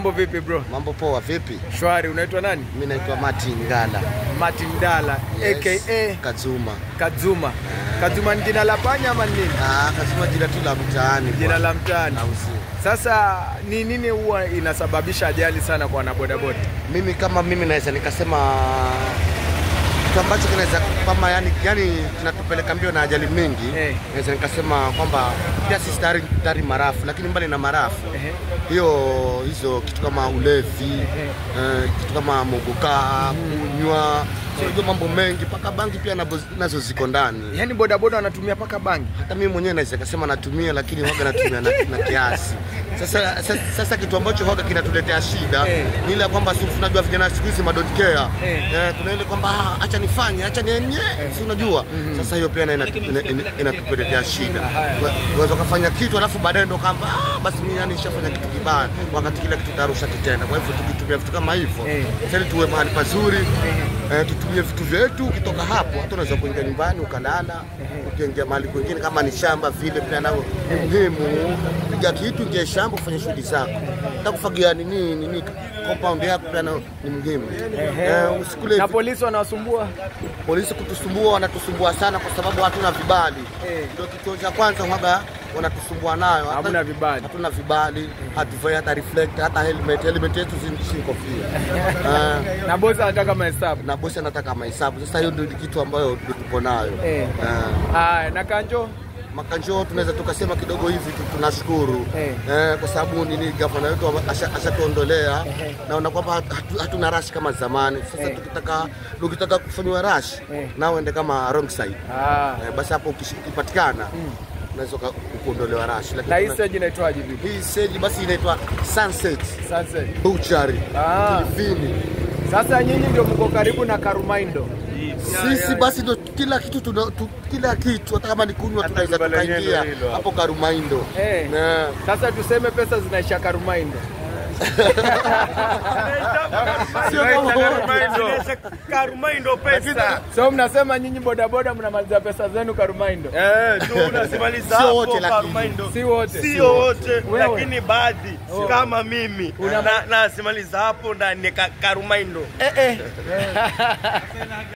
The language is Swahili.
Mambo vipi bro? Mambo poa, vipi? Shwari, unaitwa nani? Mimi naitwa Martin Gala. Martin Dala, Yes. aka Kazuma. Kazuma. Kazuma ni jina la panya ama nini? Ah, Kazuma jina tu la mtaani. Jina la mtaani. Au sio? Sasa ni nini huwa inasababisha ajali sana kwa wanabodaboda? Mimi kama mimi naweza nikasema kitu ambacho kinaweza kama yani kinatupeleka mbio na ajali mingi. Naweza nikasema kwamba pia sisi tayari marafu, lakini mbali na marafu hiyo hizo kitu kama ulevi, kitu kama mogoka, kunywa, so mambo mengi paka bangi pia nazo ziko ndani. Yaani bodaboda wanatumia paka bangi? Hata mimi mwenyewe naweza kusema natumia, lakini huaga natumia na kiasi. Sasa kitu ambacho huaga kinatuletea shida ni ile kwamba si tunajua vijana siku hizi don't care. Kuna ile kwamba acha nifanye, acha nienye, si unajua. Sasa hiyo pia inatuletea shida. Unaweza kufanya kitu alafu baadaye ndo kamba basi mimi yani nishafanya kitu kibaya, wakati kila kitu tarusha kitenda. Kwa hivyo tukitumia vitu kama hivyo, sasa tuwe mahali pazuri, tutumie vitu vyetu. Ukitoka hapo hata unaweza kuingia nyumbani ukalala, ukiingia mahali kwingine kama ni shamba vile pia nao ni muhimu. Piga kitu ingie shamba ufanye shughuli zako. Hata kufagia nini compound yako pia nao ni muhimu. Usikule. Na polisi wanawasumbua? Polisi kutusumbua, wanatusumbua sana kwa sababu hatuna vibali. Ndio kitu cha kwanza huaga wanatusumbua nayo. Hamna vibali. Hatuna vibali, hatuvai hata reflector, hata helmet. Helmet yetu si kofia. Na bosi anataka mahesabu. Na bosi anataka mahesabu. Sasa hiyo ndio kitu ambayo tupo nayo. Na kanjo? Makanjo tunaweza tukasema kidogo hivi tunashukuru. Kwa sababu nini, gavana wetu ashatuondolea. Naona kwamba hatuna rush kama zamani. Sasa tukitaka kufanywa rush na uende kama wrong side. Basi hapo ukipatikana unaweza kuondolewa rush. Lakini na hii stage inaitwaje vipi? Hii stage basi inaitwa Sunset. Sunset Butchery. Kilifini. Sasa nyinyi ndio mko karibu na Karumaindo. Sisi basi ndio kila kitu kila kitu hata kama ni kunywa tunaweza tukaingia hapo Karumaindo. Sasa tuseme pesa zinaisha Karumaindo. Sio Karumaindo pesa. So mnasema nyinyi bodaboda mnamaliza pesa zenu Karumaindo? Tunazimaliza hapo Karumaindo. Si wote. Sio wote, lakini baadhi kama mimi na nasimaliza hapo ndani Karumaindo.